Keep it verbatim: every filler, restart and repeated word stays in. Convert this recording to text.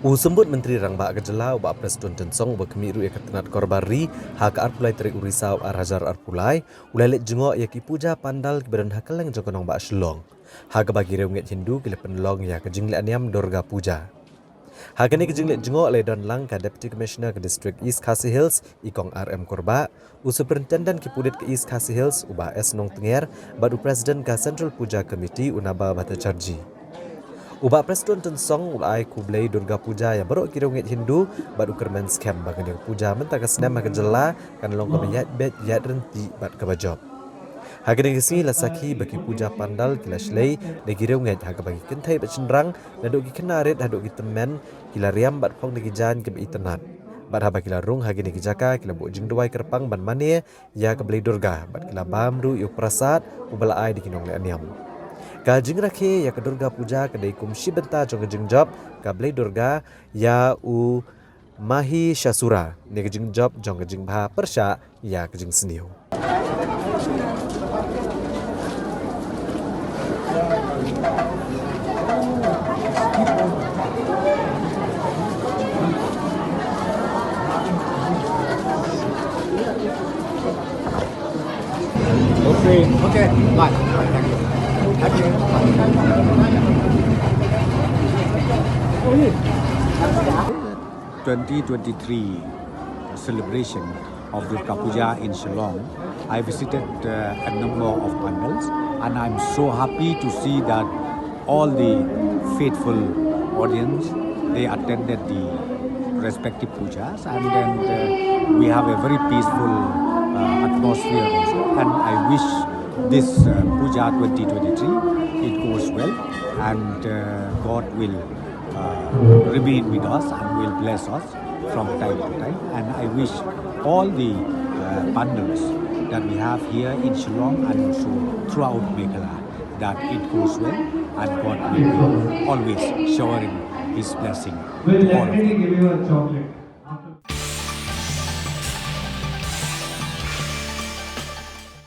U Symbud Myntri Rangbah ka jylla, u Bah Prestone Tynsong, uba khmih ruh ïa ka tnat Korbar Ri ha ka arphew lai tarik u Risaw ar hajar arphew lai, u la leit jngoh ïa ki puja pandal kiba don ha kylleng jong ka nongbah Shillong, ha kaba ki riewngeit Hindu ki la pynlong ïa ka jingleh niam Durga Puja. Ha kane ka jingleit jngoh la don lang ka Deputy Commissioner ka District East Khasi Hills, i Kong R M Kurbah, u Superintendent ki pulit ka East Khasi Hills, u Bah S Nongtnger, bad u President ka Central Puja Committee, u Naba Bhattacharjee. U Bah Prestone Tynsong u la ai khublei Durga Puja ïa baroh ki riewngeit Hindu, bad u kyrmen skhem ba kane ka puja mynta ka snem ha ka jylla kan long kaba ïaid beit, ïaid ryntih bad kaba jop. Ha kane ka sngi la sakhi ba ki puja pandal ki la shlei da ki riewngeit, ha kaba ki kynthei bad shynrang, naduh ki khynnah rit haduh ki tymmen, ki la riam bad phong da ki jaiñ kiba itynnad. Bad haba ki la rung ha kine ki jaka, ki la buh jingduwai kyrpang ban mane ïa ka Blei Durga, bad ki la bam ruh ïa u prasad uba la ai da ki nongleh niam. Ka jingrakhe ïa ka Durga Puja ka dei kum shi bynta jong ka jingjop ka Blei Durga ïa u Mahishasura, ne ka jingjop jong ka jingbha pyrshah ïa ka jingsniew. Okay. Okay. Bye. Bye. Thank you. Thank you. Twenty twenty-three celebration of Durga Puja in Shillong, I visited, uh, a number of pandals, and I'm so happy to see that all the faithful audience, they attended the respective pujas, and then, uh, we have a very peaceful, uh, atmosphere also. And I wish this, uh, Puja twenty twenty-three, it goes well, and, uh, God will, uh, remain with us and will bless us from time to time. And I wish all the, uh, pandals that we have here in Shillong and also throughout Meghalaya, that it goes well and God will be always showering His blessing to all of them.